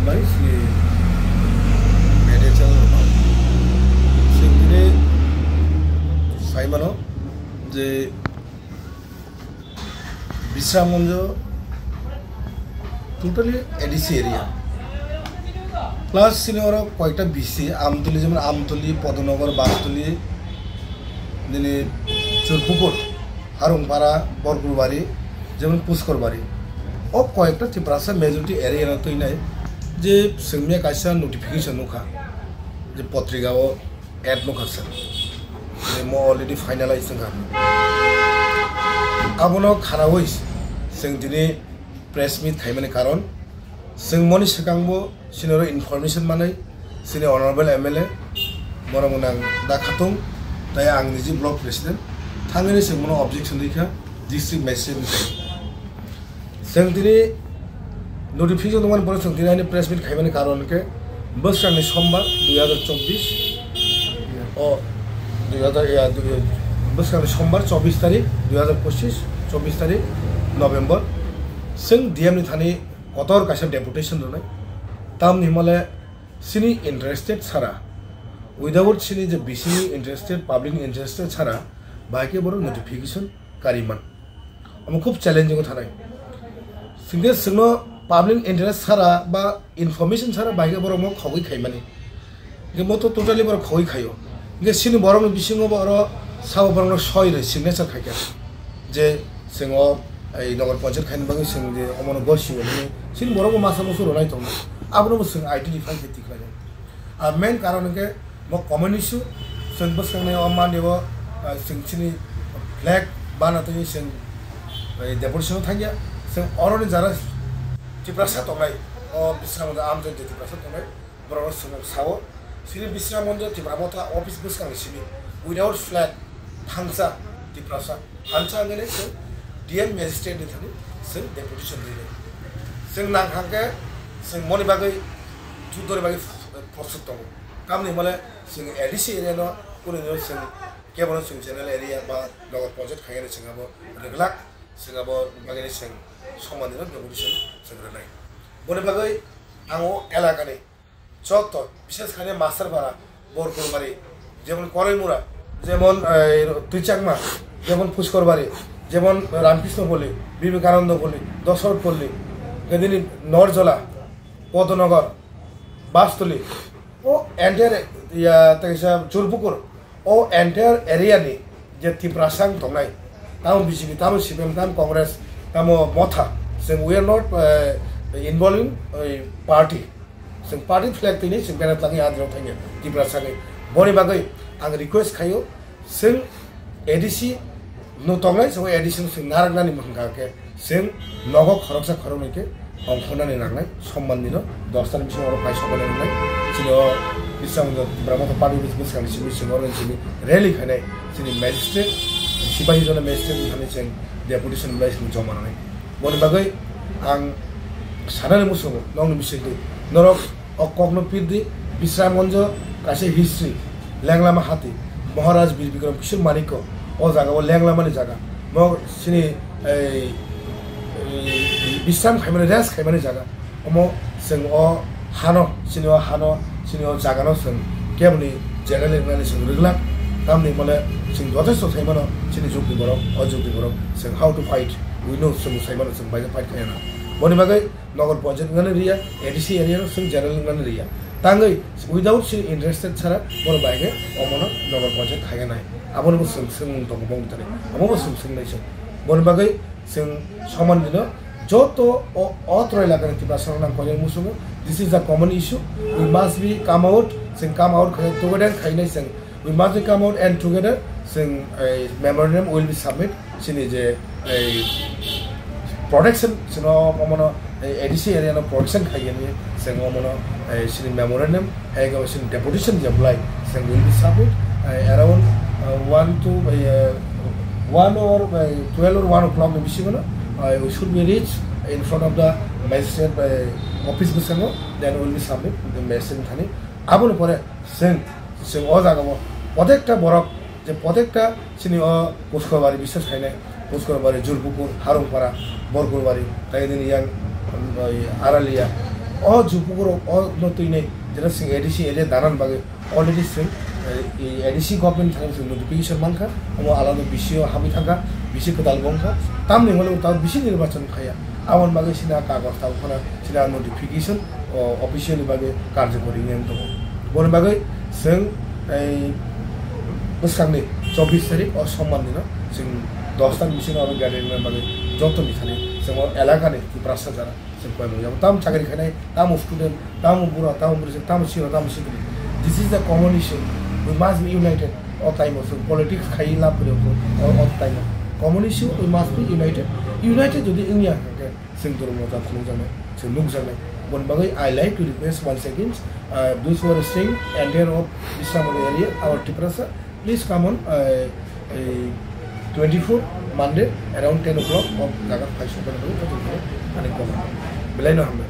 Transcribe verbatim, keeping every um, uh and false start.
Bai sini media channel rok sing tini sai mano je Bisramganj totally A D C area, plus sini oro koyekta B C, Amtuli, jemon Amtuli, Podonogor, Bastuli, nini Churpukur, Harungpara, Borkurbari, jemon Puskorbari. O koyekta Tiprasa majority area no twi nai je sengmia kaisa notification nukha je potrika o ad nukha sir. Je mo already finalize wngkha. Abono kharawi seng tini press meet khaimani karon seng moni swkangbo sini oro information manai sini honorable M L A borok nang da khatung tai ang niji block president thangani seng mono objection rikha district magistrate ni. Seng tini notification tongmani pore seng tini ani press meet khaimani karon ke bwskangni sombar dui hazar chobbish o dui hazar ya dui bwskangni sombar chobbish tarik dui hazar pochish chobbish tarik November seng D M ni thani kotor kaisa deputation rwnai tamni himale sini interested sara without sini je B C ni interested public ni interested sara bai ke borok notification kariman. Omo khub challenging o thanai. Singke singno public interest sara ba information sara bai ke borok mo khogwi khaimani. Hingke mo to totally borok khogwi khaio. Hingke sini borokni bisingo bo oro sabo borokno soi rwi signature khaikha. Je singo ei Nagar Panchayat khaini bagwi sing je omono gosio hwnwi sini borokbo masa musu rwnai tongo. Abono bo sing identify khe tikhlai. A main karon hingke mo common issue, chwng bwskangni o mani o, ah, chwng chini flag bana twi chwng, eh, deputation thangya, chwng oroni jara Tiprasa tongnai, o Bisramganj amjai je Tiprasa tongnai, borok chwng sao, chini Bisramganj Tipra Motha office bwskangni simi, without flag, thangsa Tiprasa. Hansa hwnwi chwng D M magistrate ni thani chwng deputation rinai. Chwng nang hangkhe chwng moni bagwi juddoni bagwi prostuk tongo. Tamni hwnmale chwng A D C area no kunu no chwng kebono chwng general area ba Nagar Panchayat khainani chwng abo rwglak, chwng abo bagwino chwng somani no deputation chwng rwnai. Boni bagwi ang o elakani Joto, bishes khaine Masterpara, Borkurbari, jemon Koraimura, jemon, eh, Twichakma, jemon Puskorbari, jemon Ramkrishnopolli, Bibekanandopolli, Dosorothpolli, gedini Norjola, Podonogar, Bastuli, o entire ya, tei kisa Churpukur, o entire area ni je Tiprasa wng tongnai, tamo B J P, tamo C P M, tamo Congress, tamo Motha, chwng we are not, eh, involving, eh, party. Chwng party flag tini chwng bera tlangwi adrok thangya Tiprasa ni. Boni bagwi ang request khaio, chwng A D C no tongnai, chwng A D C no chwng narwknani mwkhang kha khe, chwng nogo khoroksa khoroknwi khe ongkhornani nangnai, somman dino dosta ni bisingo oro phai sobai nangnai. Chini o Bisramganj Tipra Motha party office bwskang ni simi chwng oro chini rally khainai, chini magistrate, sipahi jona magistrate ni thani chwng deputation belai chwng joma nangnai. Boni bagwi ang sanani muchungo nokni bisingtwi norok o kokno pirdi, Bisramganj kaisa history, Lenglama hati, Maharaj Bir Bikram Kishore Manikya o jaga o Lenglamani jaga. Mo chini ei, ei Bisram khaimani, rest khaimani jaga. Omo chwng o hano, chini o hano, chini o jagano chwng keboni general wngnani chwng rwglak. Tamni hwnmale chwng jothesto sai mano chini jugni borok, o jugni borok chwng how to fight, we know chwng sai mano chwng bai fight khaina. Boni bagwi Nagar Panchayat wngnani riya, A D C area no chwng general wngnani riya. Tangwi without chini interested chara borok bai khe omono Nagar Panchayat khaina nai. Abono bo chwng swngmung tongo bongni thani. Omo bo chwng swng nai chwng. Boni bagwi Chwng soman dino joto o, o trai lagani Tiprasa rok nang koinai muchungo. This is the common issue. We must be come out. Chwng come out khai together khainai chwng. We must be come out and together chwng ei memorandum will be submit. Chini je ei protection chwng omono ei A D C area no protection khaiyani chwng omono ei chini memorandum. Hai khe chini deputation je belai chwng will be submit, eh, around, eh, one to, eh, one or, eh, twelve or one o'clock ni bisingo no, eh, we should be reach in front of the magistrate, eh, office bwskango, then will be submit the magistrate thani. Aboni pore chwng, chwng o jaga o protekta borok je protekta chini o Puskor Bari, bishes khainai Puskor Bari, Jurpukur, Harungpara, Borkur Bari, tai nini yang, um, oi, Aralia, O jupukurok o no twinai jera sing A D C area danan bagwi already sing, eh, A D C government thani sing notification mankha, omo alano B C o habwi thangkha, B C kwtal bo wngkha, tamni hwnwi ta B C nirbachon khaya. Aboni bagwi sina kagoj tabuk phano sina notification o official ni bagwi karjokori wngwi tongo. Boni bagwi sing ei bwskangni chobbish tarik o sombar nino sing dos ta bisingo abo gathering bagwi joto ni thani sing o elakani Tiprasa jara. Chwng koi bo, tam chakri khainai, tamo student, tamo bura, tamo bwrwi, tamo sira, tamo sikri. This is the common issue. We must be united. O time o chwng politics khai lab kwrwi o, o time o. Common issue, we must be united. United jodi wngya hwnkhe chwng dormo jat nukjaknai, chwng nukjaknai. Boni bagwi I like to request once again, uh, those who are staying entire of Bisramoni area, our Tiprasa, please come on, uh, uh, twenty-four Monday around ten o'clock of jaga phai sokbai nang ani goma. Belai no hambai.